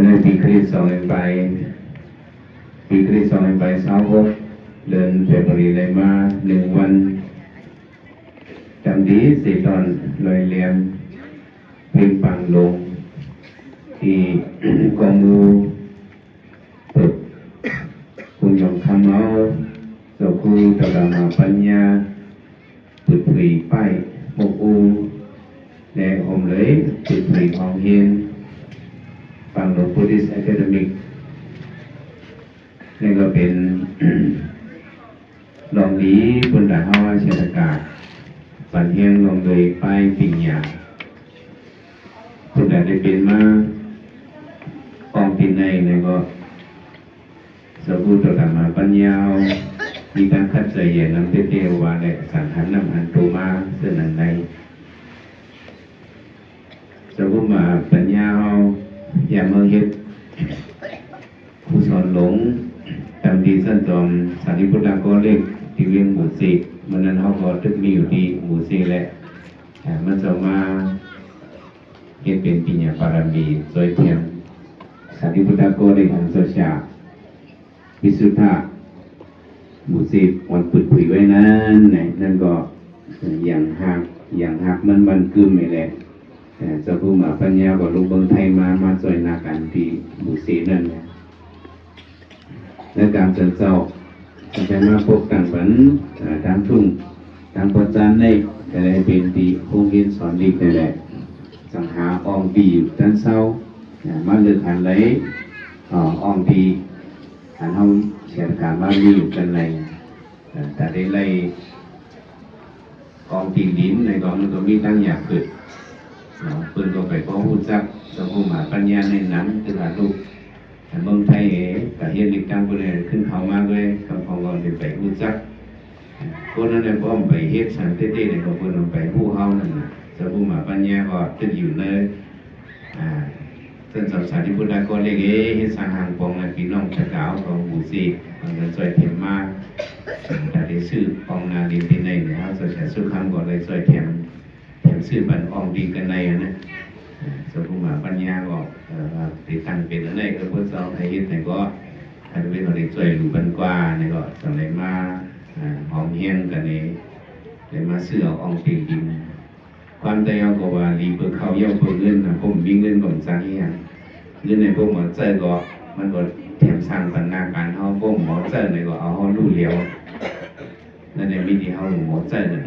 ໃນປີຄຣິສສອງພັນປາຍ ປີຄຣິສສອງພັນປາຍຊາວຫົກ ເດືອນເຟບຣາຣີໄດ້ມາໜຶ່ງວັນ ຕາມທີ່ເສດອນລອຍແຫຼມ ເພັງປາງຫຼົງ ທີ່ກອງໝູ່ ເປີດ ຄຸນຍອງຄຳເຮົາ ເຈົ້າຄູ ເຈົ້າຕາມຫາປັນຍາ ເປີດເຜີຍປ້າຍ ໝົກອູ ແລະ ໂຮມເລີຍ ເປີດເຜີຍຫ້ອງຮຽນ ປາງຫຼົງ Buddhist Academy ນັ້ນກໍເປັນ ລອງດີ ພຸດທະເຈົ້າເຮົາເສດຖະກາ ປັນແຮງລອງໂດຍປ້າຍປິນຍາ ພຸດທະເຈົ້າໄດ້ເປັນມາ ອອງຕີນໃນ ແລ້ວກໍ ສະກຸດຕະມາປັນຍາ ມີການຂັດໃຈແຍງນຳເຕເຕວາ ແລະ ສັງຂັນນຳອັນໂຕມາ ເຊິ່ງອັນໃດ ສະກຸມາປັນຍາເຮົາ ຍາມເຮົາເຮັດ ຄູສອນຫຼົງ ຕາມທີ່ຊັ້ນຈອມ ສາລີບຸດຕາກໍເລັກ ທີ່ວຽງໝູເຊ ມື້ນັ້ນເຮົາກໍຕຶກມີຢູ່ທີ່ໝູເຊແຫຼະ ເອີ ມັນຈະມາເຮັດເປັນປິນຍາບາລະມີ ຊ່ວຍແຖມ ສາລີບຸດຕາກໍເລັກ ອັນເຈົ້າຊາ ວິສຸດທະ ໝູເຊ ວັນປຶດຜຸຍໄວ້ນັ້ນ ນັ້ນກໍ ເອີ ຢາງຮັກ ຢາງຮັກມັນບັນກຶມນີ້ແຫຼະ ເອີ ເຈົ້າພູມາປັນຍາກໍລົງເມືອງໄທມາ ມາຊ່ວຍນັກອັນທີ່ໝູເຊນັ້ນ ແລະ ການເຊີນເຈົ້າ ແຕ່ມາພົບກັນບັນ ເອີ ທາງທຸ່ງ ທາງປະຈັນໃນ ກໍໄດ້ເປັນທີ່ໂຮງຮຽນສອນລິກນີ້ແຫຼະ ສັງຫາອ່ອງຕີຢູ່ເຮືອນເຊົາ ມາເລືອກຫັນໄດ້ ອ່າ ອ່ອງຕີ ອັນເຮົາເສດຖະກາມາມີຢູ່ກັນໃນ ເອີ ຖ້າໄດ້ໄລ່ ກອງຕີນດິນໃນກອງມັນກໍມີຕັ້ງຢາກເກີດເນາະ ເພິ່ນກໍໄປພໍຮູ້ຈັກ ເຈົ້າພູມາປັນຍາແນະນຳ ຄືວ່າລູກ ເມືອງໄທເອ ກະເຮັດລິກຕັ້ງຜູ້ໃດຂຶ້ນເຂົ້າມາດ້ວຍ ຄຳຂອງເຮົາໄດ້ໄປຮູ້ຈັກ ຄົນນັ້ນແຫຼະ ພ້ອມໄປເຮັດສັນເຕເຕໃນຂອງເພິ່ນໄປຮູ້ເຮົານັ້ນນະ ເຈົ້າພູມາປັນຍາກໍຕຶກຢູ່ໃນ ອ່າ ເຊິ່ງສາມສາທິພຸດນະຄອນເອກເອ ເຮັດສ້າງຮ່າງປອງໃຫ້ພີ່ນ້ອງຊາວກາວຂອງໝູ່ສີ່ ເພິ່ນກໍຊ່ວຍເກັບມາ ແຕ່ໄດ້ຊື້ປອງນາດິນທີ່ໃນເຮົາ ສາວສາສຸຄຳກໍໄດ້ຊ່ວຍແຖມ ແຖມຊື້ປັນອອງດີກັນໃນຫັ້ນນະ ເຈົ້າພູມາປັນຍາກໍ ເອີ ໄດ້ຕັ້ງເປັນອັນໃດກໍເພິ່ນເຈົ້າໃຫ້ເຮັດໃຫ້ກໍ ໃຫ້ເພິ່ນເຂົາໄດ້ຊ່ວຍຢູ່ປັນກວ່ານີ້ກໍ ສຳເລັດມາ ເອີ ຫອມແຮງກັນນີ້ ໄດ້ມາຊື້ເອົາອອງຕີນດິນ ຄວາມໃດເຮົາກໍວ່າ ດີເປີເຂົ້າ ເຍົາເປີເງິນນະ ບໍ່ມີເງິນກໍບໍ່ສ້າງອີຫຍັງ ເງິນໃນພວກໝໍໃຊ້ກໍ ມັນກໍແຖມສ້າງປັນນາການເຮົາ ພວກໝໍໃຊ້ໃນກໍເອົາເຮົາຮູ້ແລ້ວ ນັ້ນແຫຼະ ມີທີ່ເຮົາໝໍໃຊ້ນັ້ນ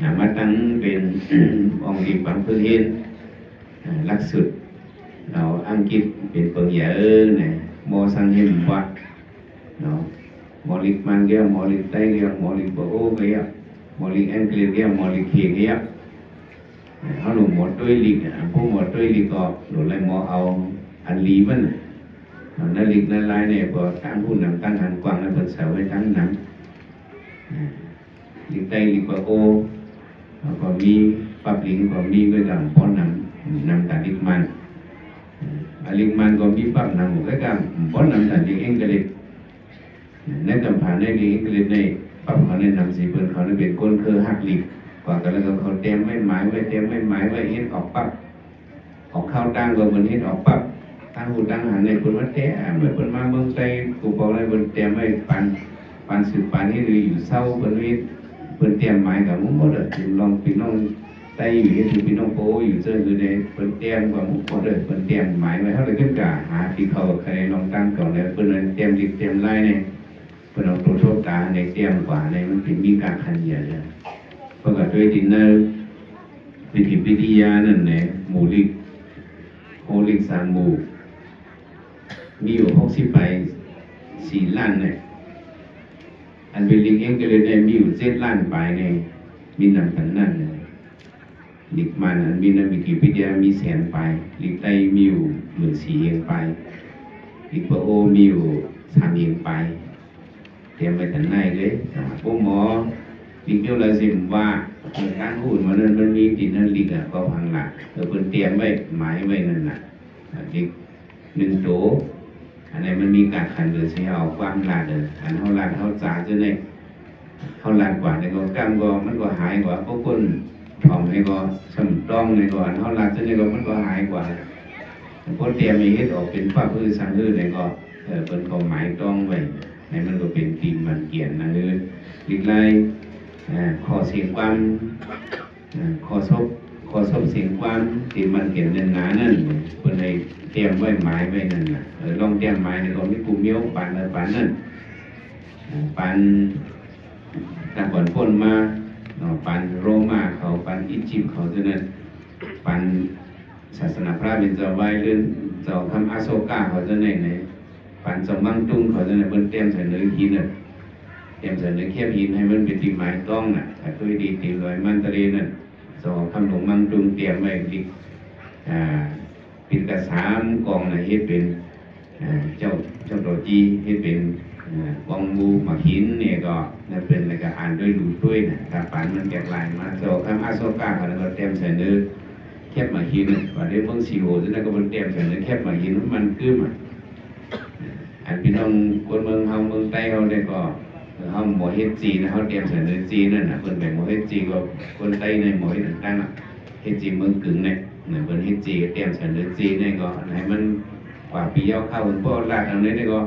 ນະ ມາຕັ້ງເປັນ ອອງດີປັນເພິ່ນເຮັດ ຫຼັກສູດ ເອົາອັງກິດເປັນເປິງໃຫຍ່ເອີນະ ໝໍສັງເຫັນວ່າ ເນາະ ໝໍລິກມັນກໍ ໝໍລິກໄຕກໍ ໝໍລິກປະໂອກໍ ໝໍລິກອັງກິດກໍ ໝໍລິກເຂກກໍ ເຮົາລົງໝໍຕົວລິກ ອາ ຜູ້ໝໍຕົວລິກກໍລົງໄລ່ໝໍເອົາອັນລີມັນນະ ນະລິກນະລາຍນີ້ ກໍຕັ້ງຜູ້ນຳຕັ້ງຫັນກວ້າງ ແລ້ວເພິ່ນໃສ່ໄວ້ຕັ້ງນຳ ລິກໄຕ ລິກປະໂອ ແລ້ວກໍມີປັບລິງ ກໍມີໄວ້ກັບປ້ອນນຳ ນຳຕາລິກມັນ ອາ ລິກມັນກໍມີປັບນຳ ກໍກຳປ້ອນນຳຕາລິກເອັງກະລິດ ໃນຕຳພາໃນລິກເອັງກະລິດໃນ ປັບເຂົາແນະນຳຊິເພິ່ນ ເຂົາເປັນຄົນເຄີຮັກລິກ ກວ່າກັນແລ້ວກໍເຂົາແຕ້ມໄວ້ໝາຍໄວ້ ແຕ້ມໄວ້ໝາຍໄວ້ ເຮັດອອກປັບ ອອກຂ່າວຕ່າງກໍເພິ່ນເຮັດອອກປັບ ຕ່າງຫູຕ່າງຫັນໃນເພິ່ນມາແຕ້ມໄວ້ ເພິ່ນມາເມືອງໃຕ້ ຜູ້ປອກໃນເພິ່ນແຕ້ມໄວ້ ປານ ປານສືບປານເຮັດຢູ່ເຊົາ ເພິ່ນເຮັດ ເພິ່ນແຕ້ມໝາຍກັນໝົດເດີ ເປັນລອງ ເປັນລອງ ໄຕ້ຢູ່ເຮັດຢູ່ ພີ່ນ້ອງໂປຢູ່ເຊິ່ງຢູ່ໃນ ເພິ່ນແຕ້ມກວ່າໝົດເດີ ເພິ່ນແຕ້ມໝາຍໄວ້ ເຮົາເລີຍຂຶ້ນກະຫາທີ່ເຂົາຄະແນນລອງຕັ້ງເກົ່າແລ້ວ ເພິ່ນແຕ້ມລິກແຕ້ມລາຍແນ່ ເພິ່ນເອົາໂຕໂທກາໃນແຕ້ມກວ່າໃນ ມັນເປັນມີການຂັດແຍ່ງເລີຍ ເພິ່ນກໍດ້ວຍດິນເນີ ວິທິ ວິທະຍານັ້ນແຫຼະ ໝູ່ລິກ ໂອລິກສາມໝູ່ ມີຢູ່ຫົກສິບປາຍສີ່ລ້ານແນ່ ອັນເປັນລິກເອັງກະລິດແນ່ ມີຢູ່ເຈັດລ້ານປາຍແນ່ ມີນຳກັນນັ້ນແນ່ ລິກມັນອັນມີໃນວິກິປີເດຍມີແສນປາຍ ລິກໄຕ້ມີຢູ່ໝື່ນສີ່ເຮງປາຍ ລິກປະໂອມີຢູ່ສາມເຮງປາຍ ຕຽມໄວ້ກັນໃນເລີຍ ອາ ພວກໝໍ ລິກໂຍລາຊິມວ່າ ການຮູ້ມານັ້ນ ມັນມີທີ່ນັ້ນລິກ ອາ ກໍພັງລະ ເອີ ເພິ່ນຕຽມໄວ້ ໝາຍໄວ້ນັ້ນນະ ອາ ລິກໜຶ່ງໂຕ ອັນໃດມັນມີການຂັນເດີ ຊິເຮົາເອົາຄວາມລາດເດີ ອັນເຮົາລາດເຮົາຈາຈັ່ງໃດ ເຮົາລາດກວ່າໃດກໍກຳກໍມັນກໍຫາຍກວ່າ ພວກຄົນຖອມໃດກໍສຳຕ້ອງໃດກໍ ອັນເຮົາລາດຈັ່ງໃດກໍມັນກໍຫາຍກວ່າ ພໍແຕ້ມໃຫ້ເຮັດອອກເປັນປັບຫື ສັງຫື ແລ້ວກໍ ເອີ ເພິ່ນກໍໝາຍຕ້ອງໄວ້ ໃຫ້ມັນກໍເປັນຕີນໝັ້ນກຽນນະ ຫຼື ລິກລາຍ ເອີ ຂໍ້ສຽງຄວາມ ເອີ ຂໍ້ສົບ ຂໍ້ສົບສຽງຄວາມ ຕີນໝັ້ນກຽນແໜ້ນໜານັ້ນ ເພິ່ນໃຫ້ແຕ້ມໄວ້ ໝາຍໄວ້ນັ້ນນະ. ເອີ ລອງແຕ້ມໝາຍນີ້ກໍມີຜູ້ມີປານໃດປານນັ້ນ ເອີ ປານ ແຕ່ກ່ອນພົ້ນມາເນາະ ປານໂຣມາເຂົາ ປານອີຢິບເຂົາ ຈັ່ງນັ້ນ ປານສາສະໜາພະເປັນເຈົ້າວາຍ ຫຼື ເຈົ້າຄຳອາໂສກາເຂົາ ຈັ່ງໃດ ປານເຈົ້າມັງຕຸງເຂົາ ຈັ່ງໃດ ເພິ່ນແຕ້ມໃສ່ເໜືອຫີນນະ ແຕ້ມໃສ່ເໜືອແຄບຫີນ ໃຫ້ມັນເປັນທີ່ໝາຍຕ້ອງນະ ຖ້າຕົວດີຕີນລອຍມັນຕະເລນັ້ນ ເຈົ້າຄຳຫຼວງມັງຕຸງແຕ້ມໄວ້ ອ່າ ປິດກະສາມກອງນະ ເຮັດເປັນ ເອີ ເຈົ້າ ເຈົ້າໂຕຈີ ເຮັດເປັນ ເອີ ກອງໝູໝາກຫີນນີ້ກໍນັ້ນເປັນ ແລ້ວກໍອ່ານດ້ວຍຮູຕົວນະ ກາບປານມັນແຕກລາຍມາ ເຈົ້າຄຳອາໂສກາ ເຂົານັ້ນກໍແຕ້ມໃສ່ເນີແຄບໝາກຫີນ ບາດນີ້ເມືອງສີໂຫຈັ່ງນັ້ນກໍເພິ່ນແຕ້ມໃສ່ເນີແຄບໝາກຫີນ ມັນຄືມາ ອັນພີ່ນ້ອງຄົນເມືອງເຮົາ ເມືອງໃຕ້ເຮົານີ້ກໍ ເຮົາໝໍເຮັດຈີນະ ເຮົາແຕ້ມໃສ່ເນີຈີນັ້ນນະ ເພິ່ນໄປໝໍເຮັດຈີກໍ ຄົນໃຕ້ໃນໝໍເຮັດຕ່າງໆ ເຮັດຈີເມືອງກຶງນີ້ ເພິ່ນເຮັດຈີກໍແຕ້ມໃສ່ເນີຈີນີ້ກໍໃຫ້ມັນ ກວ່າປີຍາວເຂົ້າ ເພິ່ນບໍ່ລາດເອົາໃນນີ້ກໍ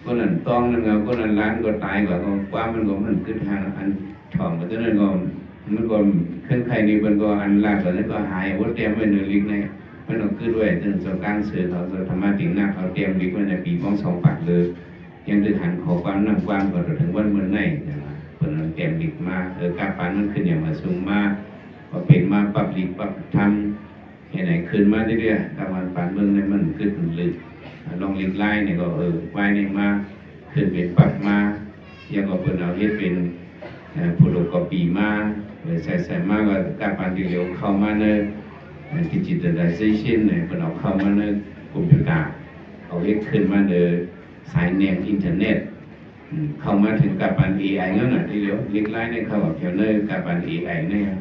ຄົນນັ້ນຕ້ອງນັ້ນກໍ ຄົນນັ້ນລາດກໍຕາຍ ກໍຄວາມມັນກໍມັນຄືທາງອັນຖອມກໍຕົວນັ້ນກໍ ມັນກໍເຄື່ອນໄຂນີ້ ເພິ່ນກໍອັນລາດກໍນັ້ນກໍຫາຍ ບໍ່ແຕ້ມໄວ້ເນີລິກໃນ ມັນກໍຄຶດໄວ້ເຖິງເຈົ້າກາງເຊີເຂົາ ເຈົ້າທຳມະຕິງນາເຂົາແຕ້ມລິກໄວ້ໃນປີສອງພັນສອງປາຍເລີຍ ຍັງໄດ້ຫັນຂໍ້ຄວາມນຳຄວາມກໍເຖິງວັນເມື່ອໃນນະ ເພິ່ນແຕ້ມລິກມາ ເອີ ກາບປານມັນຂຶ້ນຢ່າງມາສູງມາ ກໍເປັນມາປັບລິກປັບທຳ ເຮັດໃຫ້ຂຶ້ນມາເລື້ອຍໆ ຕາມບ້ານເມືອງໃນມັນຂຶ້ນເລື້ອຍໆ ລອງລິກລາຍນີ້ກໍ ເອີ ວາຍນີ້ມາຂຶ້ນເປັນປັບມາ ແລ້ວກໍເພິ່ນເອົາເຮັດເປັນ ເອີ ໂຟໂຕກອບປີມາ ເອີ ໃສ່ໆ ມາກໍກາບປານທີ່ຫຼຽວເຂົ້າມາໃນ ເອີ ດິຈິຕາລາຍເຊຊັນນີ້ ເພິ່ນເອົາເຂົ້າມາໃນຄອມພິວຕາ ເອົາເຮັດຂຶ້ນມາໃນສາຍແນງອິນເຕີເນັດ ອືມ ເຂົ້າມາເຖິງກາບປານເອໄອແລ້ວນະ ທີ່ຫຼຽວລິກລາຍນີ້ເຂົ້າກັບແຖວໃນກາບປານເອໄອນີ້ ເອີ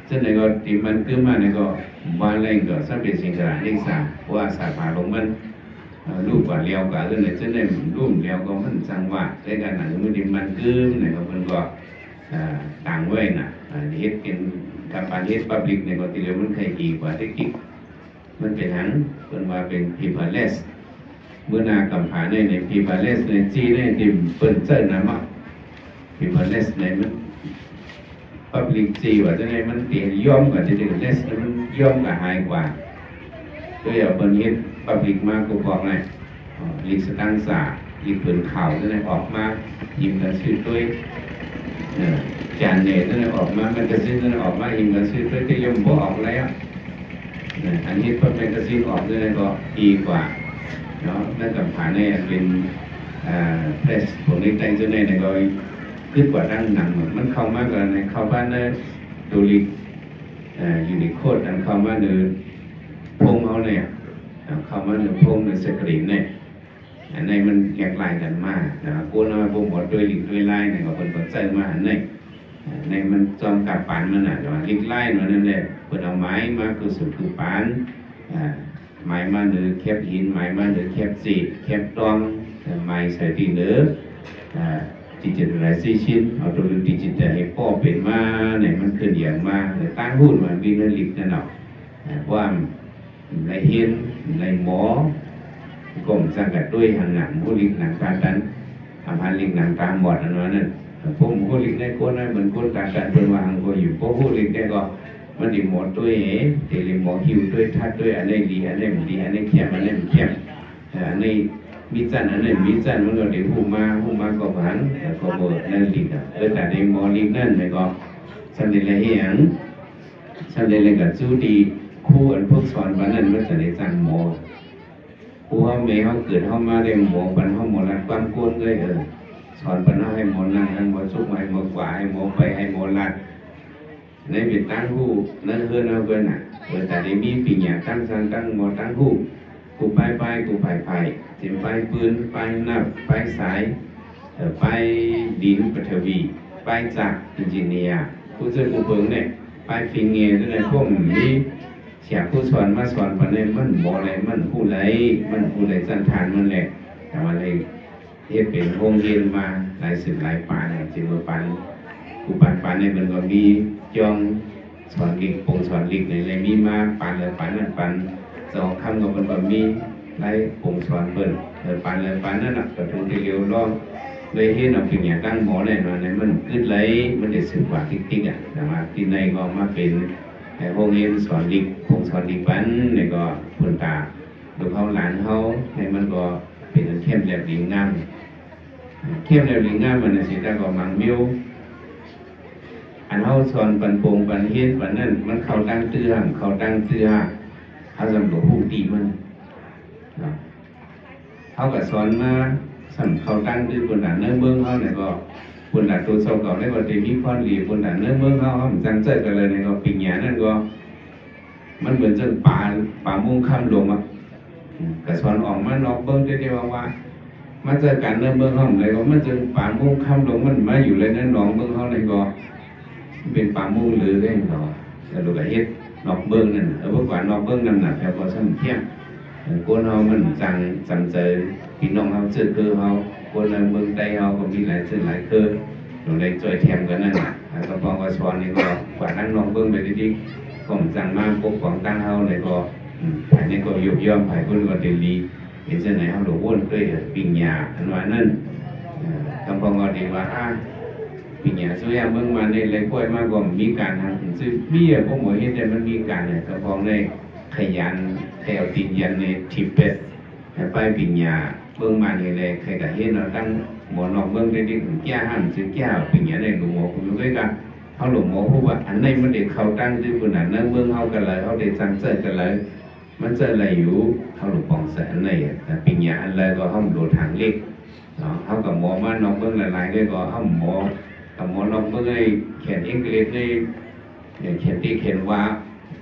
ຈັ່ງໃດກໍທີ່ມັນເກີດມານີ້ກໍວ່າແລ້ວກໍສຳເປັນສິ່ງກະລາເອກສາ ເພາະວ່າສາຂາຂອງມັນ ເອີ ຮູ້ກວ່າແລ້ວກະເອີ້ນວ່າຈັ່ງໃດ ຮູ້ແລ້ວກໍມັນຈັ່ງວ່າ ແຕ່ການນັ້ນມື້ທີ່ມັນເກີດນີ້ກໍເພິ່ນກໍ ເອີ ຕັ້ງໄວ້ນະ ເອີ ເຮັດເປັນກາບປານເຮັດ public ນີ້ກໍທີ່ເລີຍມັນໃຫ້ດີກວ່າແຕ່ກີ້ ມັນເປັນຫຍັງ ເພິ່ນວ່າເປັນ paperless ເມື່ອໜ້າກຳພາໃນ ໃນ paperless ໃນຈີນໃນທີ່ເພິ່ນເອີ້ນນຳວ່າ paperless ໃນມັນ public ຈີວ່າຈັ່ງໃດ ມັນເປັນຍ່ອມກວ່າທີ່ເປັນ less ມັນຍ່ອມກວ່າ ຫາຍກວ່າ ໂດຍເອົາເພິ່ນເຮັດ public ມາກໍບອກໃນ ລິກສະຕັງສາ ລິກເພິ່ນຂ່າວຈັ່ງໃດອອກມາ ຍິງກັນຊື່ຕົວ ເອີ ຈານເນຕົງໃດອອກມາ ແມກກາຊີນຕົງໃດອອກມາ ຍິງກັນຊື່ຕົວ ແຕ່ຍ່ອມບໍ່ອອກແລ້ວ ເອີ ອັນເຮັດເປັນແມກກາຊີນອອກຈັ່ງໃດກໍດີກວ່າເນາະ ໃນກຳພາໃນອັນເປັນ ເອີ press ພວກນີ້ແຕ່ງຈັ່ງໃດກໍຄຶດກວ່າຕັ້ງໜັງ ມັນເຂົ້າມາກໍໃນເຂົ້າມາໃນໂຕລິກ ເອີ Unicode ອັນເຂົ້າມາໃນໂຟມເຮົານີ້ ເຂົ້າມາໃນໂຟມໃນສະກຣີນນີ້ ອັນໃດມັນແຫຼກຫຼາຍກັນມາ ແຕ່ວ່າໂກນເອົາບໍ່ໝົດດ້ວຍລິກດ້ວຍລາຍນີ້ ກໍເພິ່ນກໍໃຊ້ມາອັນໃດ ໃນມັນຈອມກັບປານມັນນະ ແຕ່ວ່າລິກລາຍມັນນັ້ນແຫຼະ ເພິ່ນເອົາໝາຍມາຄືສຸດຄືປານ ໝາຍມາເໜືອແຄບຫີນ ໝາຍມາເໜືອແຄບເສດ ແຄບຕອງ ໝາຍໃສ່ທີ່ເໜືອ digitalization ເອົາໂຕເລື່ອງ digital ໃຫ້ພໍເປັນມາ ໃຫ້ມັນຂຶ້ນຢ່າງມາ ແລະ ຕ່າງຫູນວ່າມີເໜືອລິກນັ້ນເນາະ ເພາະວ່າ ໄດ້ເຫັນ ໄດ້ໝໍ ກໍມັນສັງກະດ້ວຍຫາງໜັງ ບໍ່ລິກໜັງຕາຕັນ ອາພານລິກໜັງຕາໝອດ ອັນວ່ານັ້ນ ເພາະບໍ່ຮູ້ລິກໃນຄົນນັ້ນ ເໝືອນຄົນຕາຕັນ ເພິ່ນວ່າຫາງກໍຢູ່ ບໍ່ຮູ້ລິກແຕ່ກໍ ມັນໄດ້ໝໍດ້ວຍ ເດໄດ້ໝໍຫິ້ວດ້ວຍ ທັດດ້ວຍ ອັນໃດດີ ອັນໃດບໍ່ດີ ອັນໃດແຄບ ອັນໃດບໍ່ແຄບ ເອີ ອັນໃດມີຊັ້ນ ອັນໃດບໍ່ມີຊັ້ນ ມັນກໍໄດ້ຮູ້ມາ ຮູ້ມາກໍຜ່ານ ແລ້ວກໍບໍ່ນັ້ນລິກ ເອີ ຖ້າໄດ້ໝໍລິກນັ້ນ ແລ້ວກໍ ສ່ຳນີ້ລະເຮັດຫຍັງ? ສຳເລັດແລ້ວກໍສູ່ທີ່ຄູອັນຝຶກສອນປານນັ້ນ ມັນຈະໄດ້ສ້າງໝໍ. ຜູ້ເຮົາແມ່ເຮົາເກີດເຮົາມາໄດ້ໝໍປານເຮົາ ໝໍລັດຄວາມໂກນເລີຍ ເອີ ສອນປານເຮົາໃຫ້ໝໍນັ່ງ ໃຫ້ໝໍຊຸກ ໃຫ້ໝໍກວາດ ໃຫ້ໝໍໄປ ໃຫ້ໝໍລັດ ໃນເປັນຕ່າງຮູ້ໃນເຮືອນເຮົາເກີນນະ ເອີ ແຕ່ໄດ້ມີປີນຍາຕັ້ງສ້າງຕັ້ງໝໍຕັ້ງຮູ້ ຜູ້ປ້າຍປ້າຍ ຜູ້ຜາຍຜາຍ ເຊັ່ນປ້າຍປືນ ປ້າຍນ້ຳ ປ້າຍສາຍ ເອີ ປ້າຍດິນ ປະຖະວີ ປ້າຍຈັກ ເອັນຈິເນຍ ຜູ້ຊ່ວຍຜູ້ເບິ່ງແດ່ ປ້າຍຝີມື ຈັ່ງໃດ ພວກມີ ເສຍຄູສອນມາສອນປານໃດ ມັນບໍ່ໄດ້ ມັນຮູ້ໄດ້ ມັນຮູ້ໄດ້ສັນຖານມັນແຫຼະ ແຕ່ວ່າໄດ້ເຮັດເປັນໂຮງຮຽນມາຫຼາຍສິບຫຼາຍປານ ຈຶ່ງວ່າປານ ຄູປານປານນີ້ ເພິ່ນກໍມີຈ້ອງສອນລິກ ປົງສອນລິກນີ້ ໄດ້ມີມາປານລະປານນັ້ນ ປານ ສອງຄຳກໍເພິ່ນກໍມີຫຼາຍອົງສອນເພິ່ນ ເອີ ປານໃດປານນັ້ນນະ ກໍຖືໄດ້ຫຼຽວລອງ ໄດ້ຮຽນເອົາປະລິນຍາຕັ້ງໝໍແນ່ນອນ ໃນມັນກຶດໄຫຼ ມັນໄດ້ສືບກວ່າຕິກໆອະ ແຕ່ວ່າທີ່ໃນກໍມາເປັນ ໃນໂຮງຮຽນສອນດິກ ໂຮງສອນດິກປັນ ໃນກໍເພິ່ນຕາລູກເຮົາຫຼານເຮົາ ໃນມັນກໍເປັນອັນແຄມແລບດີງາມ ແຄມແລບດີງາມ ອັນນັ້ນຊິຕາກໍມັງມິວ ອັນເຮົາສອນປັນປົງປັນຮຽນປານນັ້ນ ມັນເຂົ້າຕັ້ງຕື້ຫ້າມ ເຂົ້າຕັ້ງຕື້ຫ້າ ເຮົາສຳຫຼວດຮູ້ຕີມັນເນາະ ເຮົາກໍສອນມາ ສຳເຂົ້າຕັ້ງຕື້ປຸນດາເນີເມືອງເຮົານີ້ກໍ ປຸນດາໂຕເຈົ້າເກົ່ານີ້ກໍໄດ້ມີຄວາມດີ ປຸນດາເນີເມືອງເຮົາ ເຮົາມັນຈັ່ງເຈີກັນເລີຍນີ້ກໍ ປະລິນຍານັ້ນກໍ ມັນເໝືອນຈັ່ງປາ ປາມຸ້ງຄຳຫຼວງອະ ອືມ ກະສອນອອກມານອກເບິ່ງເດ້ວ່າ ມາເຈີກັນໃນເມືອງເຮົາໃດກໍ ມັນຈຶ່ງປາມຸ້ງຄຳຫຼວງ ມັນມາຢູ່ໃນໜອງເມືອງເຮົາໃດກໍ ເປັນປາມຸ້ງເຫຼືອເດ້ເນາະ ແລ້ວກໍເຮັດນອກເບິ່ງນັ້ນ ເອີ ບໍ່ກວ່ານອກເບິ່ງນຳໜັກແລ້ວກໍສຳຄຽງ ເອີ ຄົນເຮົາມັນຈັ່ງຈຳໃຈ ພີ່ນ້ອງເຮົາເຊື້ອຄືເຮົາ ຄົນໃນເມືອງໃຕ້ເຮົາກໍມີຫຼາຍເຊື້ອຫຼາຍຄື ຕ້ອງໄດ້ຊ່ວຍແຖມກັນນັ້ນນະ ກຳພອງວ່າສອນນີ້ກໍກວ່ານອກເບິ່ງໄປດີໆ ກໍມັນຈັ່ງມາປົກປ້ອງຕັ້ງເຮົາໃດກໍ ອືມ ຝ່າຍນີ້ກໍຍົກຍ້ອງ ຝ່າຍພຸ້ນກໍໄດ້ດີ ເຮັດຈັ່ງໃດເຮົາລະວົນດ້ວຍປະລິນຍາ ອັນວ່ານັ້ນ ເອີ ກຳພອງກໍໄດ້ວ່າ ອາ ປະລິນຍາສຸລິຍະເມືອງມານນີ້ ໄລ່ກ້ອຍມາກໍມີການ ຫາຊື້ເບຍ ພວກໝໍເຮັດໄດ້ມັນມີການ ກຳພອງໄດ້ຂະຫຍັນແຖວຕີນຢັນໃນທິເບດ ແລະ ໄປປະລິນຍາເມືອງມານນີ້ແຫຼະ ໃຜກໍເຫັນເນາະ ທັງໝໍນອກເມືອງໄດ້ດີ ແກ້ຫ້າມ ຊິແກ້ປະລິນຍາໄດ້ ໂລງໝໍຜູ້ໜຶ່ງກໍ ເຮົາໂລງໝໍຮູ້ວ່າ ອັນໃດມັນໄດ້ເຂົ້າຕັ້ງທີ່ພຸ້ນນະ ໃນເມືອງເຮົາກໍຫຼາຍ ເຮົາໄດ້ສ້າງເສີມກໍຫຼາຍ ມັນໃຊ້ໄດ້ຢູ່ ເຮົາຫຼວງປອງໃສ່ອັນໃດ ແຕ່ປັນຍາອັນໃດກໍເຮົາບໍ່ທາງເລັກເນາະ ເຮົາກໍໝໍມານອກເມືອງຫຼາຍໆ ເດ້ກໍເຮົາໝໍ ກໍໝໍນອກເມືອງໃນແຂນອັງກິດໃນ ແຂນທີ່ແຂນວ່າ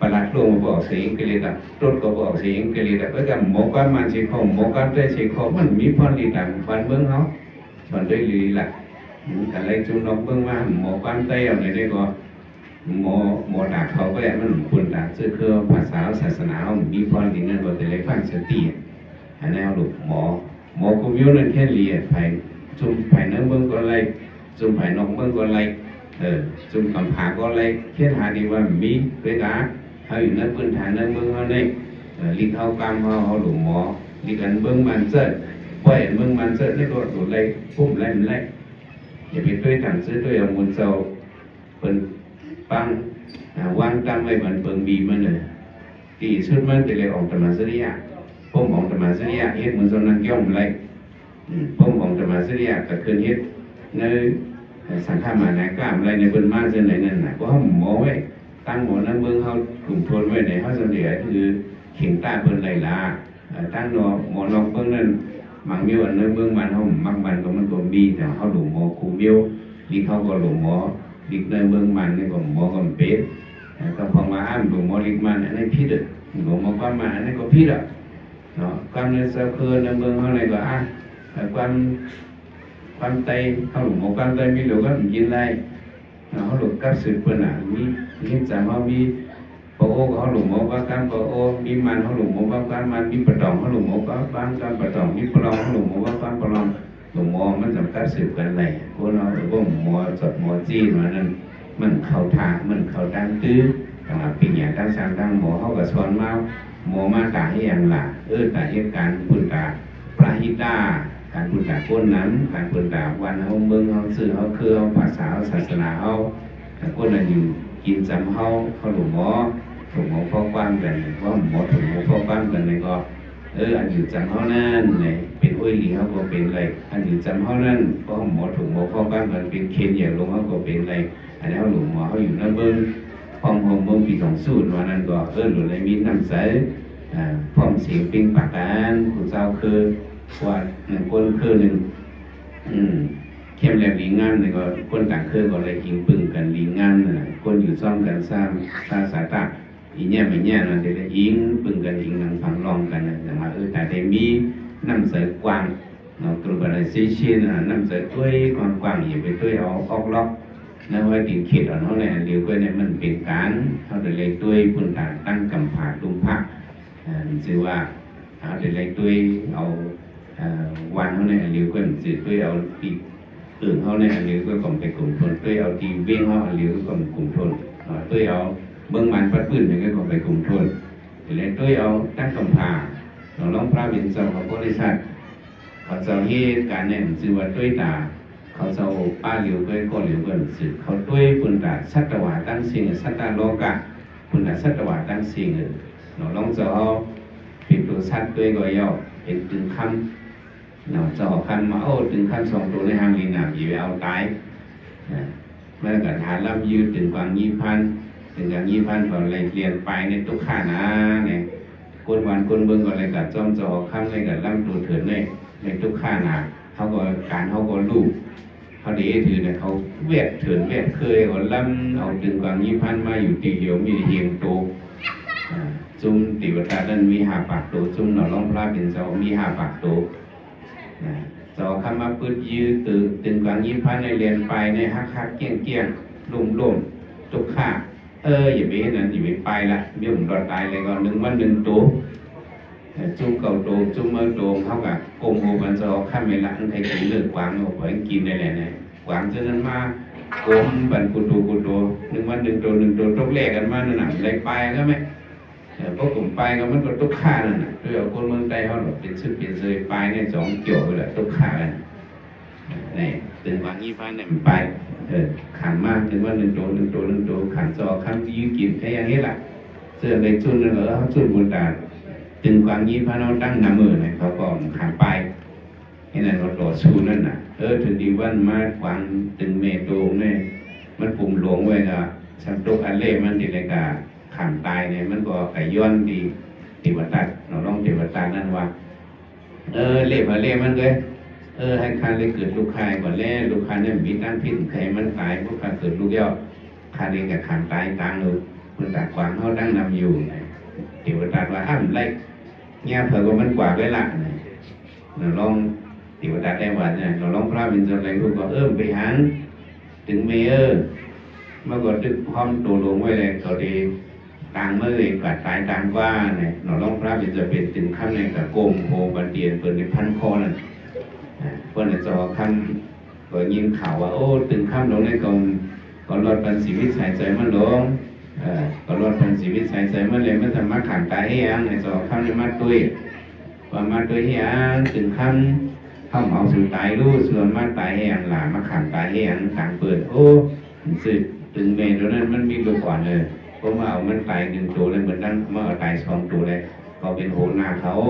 ປະຫຼັດຫຼວງບໍ່ອອກສຽງອັງກິດອະ ຕົດກໍບໍ່ອອກສຽງອັງກິດອະ ເອີ ກໍໝໍກວາມມານຊິເຂົ້າ ໝໍກວາມໃຕ້ຊິເຂົ້າ ມັນມີພອນດີຕາມບ້ານເມືອງເຮົາ ສອນດ້ວຍລີລາ ອືມ ກໍໄລ່ຈຸນອກເມືອງມາ ໝໍກວາມໃຕ້ເອົາໃດໆ ກໍ ໝໍ ໝໍຕາເຂົາໄປ ມັນຄົນຕາຊື່ຄືພາສາເຮົາ ສາສະໜາເຮົາມີພອນດີນັ້ນ ກໍຈະໄດ້ຟັງສະຕິ ອັນນັ້ນເຮົາລູກໝໍ ໝໍກູມິວນັ້ນແຄ່ນເລຍ ໄຜ ຊຸມໄຜໃນເມືອງກໍໄລ່ ຊຸມໄຜນອກເມືອງກໍໄລ່ ເອີ ຊຸມກຳພາກໍໄລ່ ແຄ່ນຫາດີວ່າມີເວລາ ເຮົາຢູ່ໃນພື້ນຖານໃນເມືອງເຮົານີ້ ເອີ ລິກເຮົາກາມເຮົາ ເຮົາຫຼວງໝໍ ລິກອັນເມືອງມັນເຈີ ປ່ອຍອັນເມືອງມັນເຈີ ນີ້ກໍໂດດໄລ່ ປຸ້ມໄລ່ມັນໄລ່ ຢ່າໄປດ້ວຍທາງຊື່ດ້ວຍເອົາມູນເຈົ້າ ເພິ່ນປັງ ອາ ວາງຕຳໄວ້ບັນເພິງບີມັນເລີຍ ທີ່ສຸດມັນເປັນເລື່ອງອອງຕະມາສະລິຍະ ປົມອອງຕະມາສະລິຍະ ເຮັດໝູນເຈົ້ານັ້ນຍ່ອມໄລ ອືມ ປົມອອງຕະມາສະລິຍະກໍຄືເຮັດໃນ ເອີ ສັງຄະມະນາກາມໄລ ໃນເພິ່ນມາຈັ່ງໃດນັ້ນນະ ພວກເຮົາໝໍໄວ້ ຕັ້ງໝໍນຳເບິ່ງເຮົາກຸມໂທນໄວ້ໃນເຮົາຈັ່ງໃດ ຄືເຄັ່ງຕາເພິ່ນໄດ້ລະ ເອີ ຕັ້ງໜໍ ໝໍນອກເບິ່ງນັ້ນ ມັກມີອັນໃດເບິ່ງມັນ ເຮົາມັກມັນກໍມັນກໍມີ ແຕ່ເຮົາຫຼວງໝໍຄູມິວ ລິກເຮົາກໍຫຼວງໝໍ ລິກໃນເບິ່ງມັນນີ້ກໍໝໍກໍເປັນ ເອີ ກໍເພາະວ່າ ອາ ຫຼວງໝໍລິກມັນ ອັນນີ້ຜິດເດີ ຫຼວງໝໍກວາມມາ ອັນນີ້ກໍຜິດເດີເນາະ ກວາມໃນເຈົ້າຄືໃນເມືອງເຮົານີ້ກໍ ອາ ເອີ ກວາມ ກວາມໃຕ້ ເຮົາຫຼວງໝໍກວາມໃຕ້ມີຫຼວງກໍກິນໄດ້ ເຮົາຫຼວງກັບສືບເພິ່ນນະ ມີ ມີຈຳເຮົາມີປະໂອ ເຮົາຫຼວງໝໍວ່າການປະໂອ ມີມັນ ເຮົາຫຼວງໝໍວ່າການມັນ ມີປະຕອງ ເຮົາຫຼວງໝໍວ່າການປະຕອງ ມີປະລອງ ເຮົາຫຼວງໝໍວ່າການປະລອງ ຫຼວງໝໍມັນຈະກັບສືບກັນໄດ້ ຄົນເຮົາບໍ່ໝໍຈອດໝໍຈີນວ່ານັ້ນ ມັນເຂົ້າທ່າ ມັນເຂົ້າທາງຕື້ ແຕ່ວ່າປີເນຍ ທັງຊ່າງທັງໝໍ ເຮົາກໍສອນມາ ໝໍມາຕາເຮັດຫຍັງລະ ເອີ ຕາເຮັດການບຸນຕາ ປະຫິຕາ ການບຸນຕາກົ້ນນຳ ການບຸນຕາບ້ານເຮົາ ເມືອງເຮົາ ຊື່ເຮົາ ຄືເຮົາ ພາສາເຮົາ ສາສະໜາເຮົາ ແຕ່ຄົນລະຢູ່ກິນຈຳເຮົາ ເຮົາຫຼວງໝໍ ຖົງໝໍເວົ້າຄວາມກັນ ເວົ້າໝໍຖົງໝໍເວົ້າຄວາມກັນນີ້ກໍ ເອີ ອັນຢູ່ຈຳເຮົານັ້ນ ເປັນໂອ້ຍຫຼີເຮົາກໍເປັນໄດ້ ອັນຢູ່ຈຳເຮົານັ້ນ ເວົ້າໝໍຖົງໝໍເວົ້າຄວາມກັນ ເປັນເຄນໃຫຍ່ຫຼວງເຮົາກໍເປັນໄດ້ ອັນນີ້ເຮົາຫຼວງໝໍ ເຮົາຢູ່ນຳເບິ່ງ ພ້ອມຮ່ວມເມືອງປີສອງສູນວ່ານັ້ນກໍ ເອີ ຫຼວງໄດ້ມີນ້ຳໃຈ ອາ ພ້ອມສຽງເປັງປາກກັນ ຜູ້ເຈົ້າຄືວ່າ ຄົນຄືໜຶ່ງ ອືມ ເຂັ້ມແຫຼມດີງາມນີ້ກໍ ຄົນຕ່າງຄືກໍໄດ້ອີງປຶ້ງກັນດີງາມນັ້ນນະ ຄົນຢູ່ຊ່ອມກັນສ້າງ ສ້າງສາຕະ ອີແຍມອີແຍມນັ້ນ ທີ່ໄດ້ອີງປຶ້ງກັນ ອີງໜັງຟັງລອງກັນນະ ຈັ່ງວ່າ ເອີ ຖ້າໄດ້ມີນ້ຳໃຈກວ້າງ ເນາະ globalization ນະ ນ້ຳໃຈດ້ວຍຄວາມກວ້າງ ຢ່າໄປດ້ວຍເອົາອອກລັອກ ໃນຫ້ອຍຕີນເຂດອ່ອນເຮົາໃນອັນດຽວກັນນີ້ ມັນເປັນການ ເຮົາໄດ້ເລີຍດ້ວຍພື້ນຖານຕັ້ງກຳພາຕຸມພະ ເອີ ຊື່ວ່າ ເຮົາໄດ້ເລີຍດ້ວຍເອົາ ເອີ ວັນເຮົາໃນອັນດຽວກັນ ຊື່ດ້ວຍເອົາຕີເອີງເຮົາໃນອັນດຽວກັນ ກໍໄປກຸມທົນ ດ້ວຍເອົາຕີວຽງເຮົາອັນດຽວກັນ ກໍໄປກຸມທົນ ເນາະ ດ້ວຍເອົາເມືອງມັນປັດປືນໃນກັນ ກໍໄປກຸມທົນ ແລະ ດ້ວຍເອົາຕັ້ງກຳພາ ເນາະ ລອງພະເປັນເຈົ້າຂອງບໍລິສັດ ເຂົາເຈົ້າເຮັດການແນມຊື່ວ່າດ້ວຍຕາ ເຂົາເຈົ້າປ້າຫຼຽວດ້ວຍກໍຫຼຽວກັນຊື່ ເຂົາດ້ວຍປຸນຕາສັດຕະວາຕັ້ງສິ່ງ ສັດຕະໂລກະ ປຸນຕາສັດຕະວາຕັ້ງສິ່ງ ເນາະ ລອງເຈົ້າເຮົາເປັນໂຕສັດດ້ວຍກໍເອົາເປັນຕຶງຄຳ ເນາະ ເຈົ້າຄຳມາ ໂອ້ ຕຶງຄຳສອງໂຕໃນຫ້າງລີນາມ ຢ່າໄປເອົາຕາຍ ນະ ມັນກໍຖານລຳຢືດ ຕຶງກວາງຍີ່ພັນ ຕຶງກວາງຍີ່ພັນກໍໄລ່ລຽນປາຍໃນຕຸກຂະນະ ນີ້ ຄົນຫວານຄົນເບິ່ງກໍໄລ່ກັດຈ້ອມເຈົ້າຄຳ ໄລ່ກັດລຳໂຕເຖີນໃນ ໃນຕຸກຂະນະ ເຮົາກໍ ການເຮົາກໍຮູ້ ເຮົາໄດ້ເຮັດຖືນະ ເຂົາແວດເຖີນແວດເຄີຍ ກໍລຳເອົາຕຶງກວາງຍີ່ພັນມາຢູ່ຕີດຽວ ມີຮຽງໂຕ ອາ ຊຸມເທວະດານັ້ນມີຫ້າປາກໂຕ ຊຸມເນາະ ລອງພະເປັນເຈົ້າມີຫ້າປາກໂຕ ນະ ເຈົ້າຄຳມາປຶດຢືດ ຕຶງກວາງຍີ່ພັນໃນລຽນປາຍໃນ ຫັກໆ ກ້ຽງໆ ລົ້ມໆ ຕົກຂະ ເອີ ຢ່າໄປເຮັດນັ້ນ ຢ່າໄປປາຍລະ ມີມັນລອດຕາຍແລ້ວກໍໜຶ່ງວັນໜຶ່ງໂຕ ເອີ ຈຸ້ມເກົ້າໂຕ ຈຸ້ມເກົ້າໂຕ ເຮົາກໍກົມໂຮບັນເຈົ້າຄຳແມ່ນລະ ອັນໃຜກິນເລີກກວາງ ເອົາໄປກິນໄດ້ແຫຼະນະ ກວາງເທື່ອນັ້ນມາກົມບັນກູໂຕ ກູໂຕ ໜຶ່ງວັນໜຶ່ງໂຕ ໜຶ່ງໂຕ ຕົກແລກກັນມານັ້ນນະ ໄດ້ປາຍແລ້ວແມ່ ເອີ ພໍກົມປາຍກໍມັນກໍຕົກຂະນັ້ນນະ ຄືເອົາຄົນເມືອງໃຕ້ເຮົາເນາະ ເປັນຊຶກເປັນເຊີຍ ປາຍໃນສອງກ່ຽວພຸ້ນລະ ຕົກຂະກັນ ນີ້ ຕຶງກວາງຍີ່ພັນນີ້ມັນປາຍ ເອີ ຂັນມາ ຕຶງວ່າໜຶ່ງໂຕ ໜຶ່ງໂຕ ໜຶ່ງໂຕ ຂັນຊອກ ຂັນຢື້ກິນ ໃຫ້ຫຍັງເຮັດລະ ເຊື່ອໃນຈຸນນັ້ນ ເອີ ເຮົາຈຸນບຸນຕາ ຕຶງກວາງຍີ່ພັນເຮົາຕັ້ງນຳມືນະ ເຂົາກໍຂັນປາຍ ເຮັດນັ້ນກໍຕໍ່ສູ້ນັ້ນນະ ເອີ ເຖິງດີວັນມາກວາງຕຶງແມ່ໂຕແມ່ ມັນປຸງຫຼວງໄວ້ກໍ ສັນຕົກອັນເລມັນ ທີ່ໃດກໍ ຂັນຕາຍນີ້ ມັນກໍກະຍ້ອນທີ່ເທວະທັດເນາະ ລອງເທວະທັດນັ້ນວ່າ ເອີ ເລພະເລມັນເອີຍ ເອີ ໃຫ້ຂ້າໄດ້ເກີດລູກຂ້າກ່ອນແລະ ລູກຂ້ານີ້ມີຕາມພິດ ໃຫ້ມັນຕາຍ ພວກຂ້າເກີດລູກແລ້ວ ຂ້ານີ້ກະຂັນຕາຍຕາງໂລດ ເພິ່ນຕາກວາງເຮົາດັ່ງນຳຢູ່ ເທວະທັດວ່າ ອ້າ ໄລ່ ຍາເຜີກໍມັນກວາໄວ້ລະ ລອງເທວະທັດໄດ້ວ່າ ລອງພະເປັນເຈົ້າໄດ້ຮູ້ກໍ ເອີ ໄປຫາ ຕຶງແມ່ເອີ ມັນກໍຕຶກພ້ອມໂຕລົງໄວ້ແລ້ວ ກໍໄດ້ຕາງເມີກະຕາຍຕາງກວ່າ ເນາະ ລອງພະເປັນເຈົ້າເປັນຕຶງຄຳແລ້ວກໍກົມໂຮບັນຕຽນເພິ່ນໄດ້ພັນຄໍນັ້ນ ເພິ່ນເຈົ້າຄຳກໍຍິນຂ່າວວ່າ ໂອ້ ຕຶງຄຳລົງນີ້ກໍ ກໍລອດປັນຊີວິດສາຍໃຈມັນລົງ ເອີ ກໍລອດປັນຊີວິດສາຍໃຈມັນແລ້ວ ມັນຈະມາຂັນຕາຍເຮັດຫຍັງ ໃຫ້ເຈົ້າຄຳໄດ້ມາຕຸ້ຍ ວ່າມາໂດຍອີຫຍັງ ຕຶງຄຳ ເຮົາເມົາສູ່ຕາຍລູ້ ສ່ວນມາຕາຍອີຫຍັງຫຼ້າ ມາຂັງຕາຍອີຫຍັງ ຕັງເປີດ ໂອ້ ມັນຊື່ ຕຶງແມ່ໂຕນັ້ນມັນມີລູກອ່ອນເອີ ກໍມາເອົາມັນຕາຍໜຶ່ງໂຕແລ້ວ ເໝືອນດັ່ງມາເອົາຕາຍສອງໂຕແລ້ວ ກໍເປັນຫົວໜ້າເຂົາ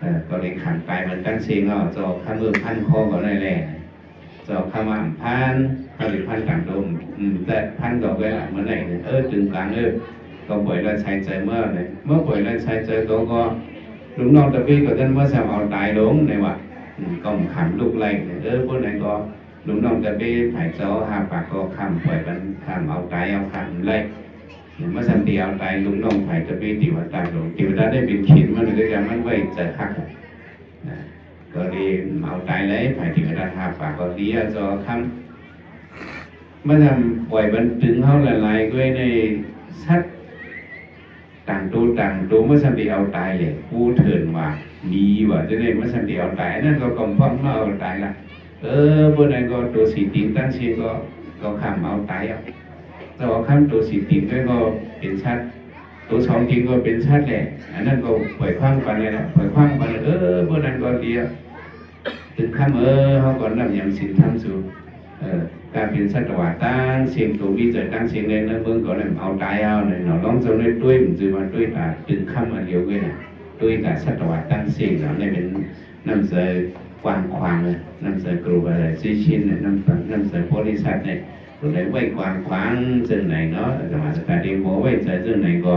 ເອີ ກໍເລີຍຂັງຕາຍມັນຕັ້ງເຊງເອົາ ເຈົ້າຄຳເອີ ພັນຄໍກໍໄດ້ແລ້ວ ເຈົ້າຄຳວ່າພັນ ເຂົາຊິພັນຕາມໂຕ ອືມ ແຕ່ພັນກໍໄວ້ລະ ເມື່ອໃດ ເອີ ຕຶງກາງເອີ ກໍປ່ອຍລອດສາຍໃຈເມື່ອໃດ ເມື່ອປ່ອຍລອດສາຍໃຈ ກໍ ກໍ ລຸງນ້ອງຕາເປ້ກໍນັ້ນມາສຳເອົາຕາຍລົງໃນວ່າ ອືມ ກໍຂຳລຸກໄລ່ ເອີ ຜູ້ໃດກໍລຸງນ້ອງຕາເປ້ ໃຜເຈົ້າຫາປາກກໍຂຳ ປ່ອຍມັນຂຳເອົາຕາຍເອົາຂຳໄລ່ ມາສຳຕີເອົາຕາຍລຸງນ້ອງໃຜຕາເປ້ ຕິວະຕາລົງ ຕິວະຕາໄດ້ເປັນເຂດມັນ ກໍຢ່າມັນໄວ້ໃຈຄັກ ນະ ກໍເລີຍເອົາຕາຍໄລ່ ໃຜຕິວະຕາຫາປາກກໍເລີຍ ເຈົ້າຄຳ ມາທຳປ່ອຍບັນຕຶງເຮົາຫຼາຍໆ ດ້ວຍໃນສັດ ຕ່າງໂຕຕ່າງໂຕ ມາສຳໄປເອົາຕາຍແຫຼະ ຜູ້ເຖິງວ່າ ດີວ່າ ຈັ່ງໃດມາສຳໄປເອົາຕາຍ ອັນນັ້ນກໍກຳພ້ອມມາເອົາຕາຍລະ ເອີ ຜູ້ນັ້ນກໍໂຕສີຕີນຕັ້ງເຊງກໍ ກໍຂ້າມເອົາຕາຍເອົາ ເຈົ້າຄຳໂຕສີຕີນກໍເປັນສັດ ໂຕສອງຕີນກໍເປັນສັດແຫຼະ ອັນນັ້ນກໍປ່ອຍຂວ້າງປັນແຫຼະ ປ່ອຍຂວ້າງປັນ ເອີ ຜູ້ນັ້ນກໍດີ ຕຶງຄຳເອີ ເຮົາກໍນຳຍຳສິນທຳສູ່ ເອີ ການເປັນສັດຕະວາຕັ້ງເຊງ ໂຕມີໃຈຕັ້ງເຊງໃນເມືອງກໍໄດ້ເອົາຕາຍເອົາເນາະ ລອງເຈົ້າໄດ້ດ້ວຍ ມັນຈື່ວ່າດ້ວຍຕາ ຕຶງຄຳອັນດຽວເວີຍນະ ດ້ວຍຕາສັດຕະວາຕັ້ງເຊງເນາະ ໄດ້ເປັນນ້ຳໃຈກວ້າງຂວາງ ນ້ຳໃຈ globalization ນະ ນ້ຳ ນ້ຳໃຈບໍລິສັດນີ້ ໂຕໄດ້ໄວ້ກວ້າງຂວາງຈັ່ງໃດເນາະ ອາດຕະມາສະກາເດບໍ່ໄວ້ໃຈຈັ່ງໃດກໍ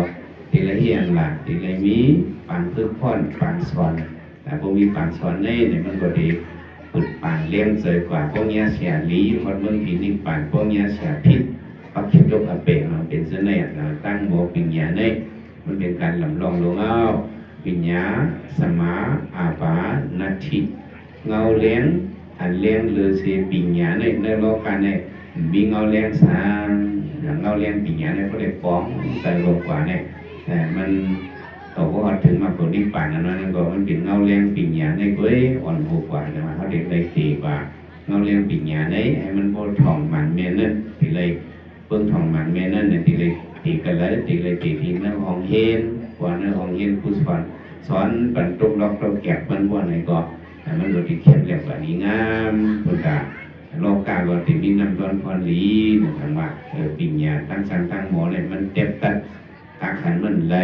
ທີ່ລະເຮັດຫຍັງລະ ທີ່ລະມີປາງຝຶກຟ້ອນ ປາງສອນ ຖ້າບໍ່ມີປາກສອນໃນນີ້ ມັນກໍໄດ້ປຶດປາງແລ້ງເຊີຍກວ່າ ພວກຍາເສຍຫຼີ ຮອດເມືອງທີ່ນິບປານ ພວກຍາເສຍຜິດ ປັກຄິດຕົກອະເປກ ເນາະ ເປັນເຊັ່ນນັ້ນນະ ຕັ້ງບໍ່ປິນຍາໃນ ມັນເປັນການລຳລອງລົງເອົາ ປິນຍາ ສະມາ ອາປາ ນັດທິ ເງົາແລງ ອັນແລງເລີເຊປິນຍາໃນ ໃນໂລກາໃນ ມີເງົາແລງສ້າງ ເງົາແລງປິນຍາໃນ ບໍ່ໄດ້ປ່ອງໃສລົງກວ່າໃນ ແຕ່ມັນ ກໍບໍ່ຮອດເຖິງມາກຜົນນິບປານນັ້ນ ນັ້ນກໍມັນເປັນເງົາແລງປິນຍາໃນເວີຍ ອ່ອນຫົວກວ່າ ແຕ່ວ່າເຮົາໄດ້ໄລ່ຕີວ່າເງົາແລງປິນຍາໃນ ໃຫ້ມັນບໍ່ທ່ອງມັນແມ່ນນັ້ນ ທີ່ໄລ່ເບິ່ງທ່ອງມັນແມ່ນນັ້ນ ທີ່ໄລ່ຕີກັນໄລ່ ທີ່ໄລ່ຕີທີ່ເມືອງຫ້ອງເຮນ ວ່າໃນຫ້ອງຮຽນຄູສອນ ສອນປັນຕົກລັອກຕົກແກບມັນວ່າໃນກໍ ມັນກໍຕິຂຽນແລ້ວກໍດີງາມ ພຸ້ນກະ ໂລກາກໍຕິມີນ້ຳດອນພອນຫຼີນະ ຄັນວ່າ ເອີ ປິນຍາທັງຊ່າງທັງໝໍນີ້ ມັນແຕບຕັດ ຕາຂັນມັນໄຫຼ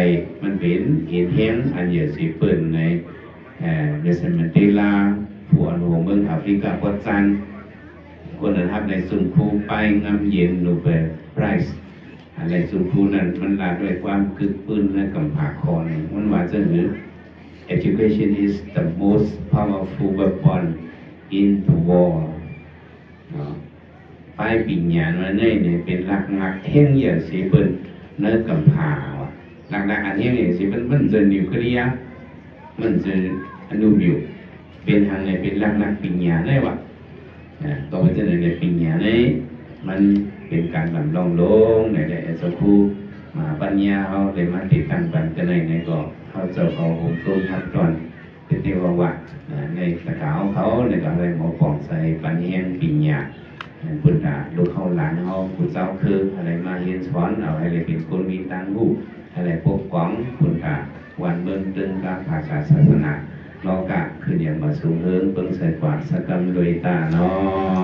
ມັນເປັນເອັນແຮງອັນເຢຍເສເປິ້ນໃນ ເອີ ເນລະສັນມັນເຕລາ ຜູ້ອັນໂຫເມືອງອາຟຣິກາປອດຈານ ຄົນນັ້ນຮັບໄດ້ຊຸມຄູປາຍງາມເຢັນໂນເບລໄປຣສ໌ ອັນໄດ້ຊຸມຄູນັ້ນ ມັນລາດ້ວຍຄວາມຄຶກຄື້ນໃນກຳພາຄອນ ມັນວ່າຈັ່ງນີ້ Education is the most powerful weapon in the world ເນາະ ປາຍປິນຍາມາໃນນີ້ເປັນຫຼັກນັກແຫ່ງເຢຍເສເປິ້ນໃນກຳພາວ່າ ຫຼັກນັກອັນແຫ່ງເຢຍເສເປິ້ນ ມັນຈະນິວເຄລຍ ມັນຈະອະນຸວິວ ເປັນຫຍັງໃນເປັນຫຼັກນັກປິນຍາໄດ້ວະ ອາ ຕໍ່ໄປຈະໄດ້ປິນຍາໃນ ມັນເປັນການດຳລົງລົງໃນໄດ້ເຈົ້າຄູມະຫາປັນຍາເຮົາໄດ້ມາຕິດຕັ້ງບັນກະໄນໃນກໍ ເຮົາເຈົ້າເຂົ້າໂຮມໂຕຮັບຕອນ ເປັນເທວະວັດ ໃນຕະກາຂອງເຂົາ ແລ້ວກໍໄດ້ໝໍປອງໃສ່ປັນແຮງປິນຍາ ໃຫ້ພຸ້ນກະລູກເຮົາຫຼານເຮົາຜູ້ເຈົ້າຄືໃຫ້ໄດ້ມາຮຽນສອນ ເອົາໃຫ້ໄດ້ເປັນຄົນມີຕາງຮູ້ ໃຫ້ໄດ້ປົກປ້ອງພຸ້ນກະ ວັນເມືອງຕຶງການພາສາສາສະໜາ ໂລກະຄືນຢ່າງມາສູງເຮີງ ເບິ່ງໃສ່ກວາດສະກຳໂດຍຕາເນາະ.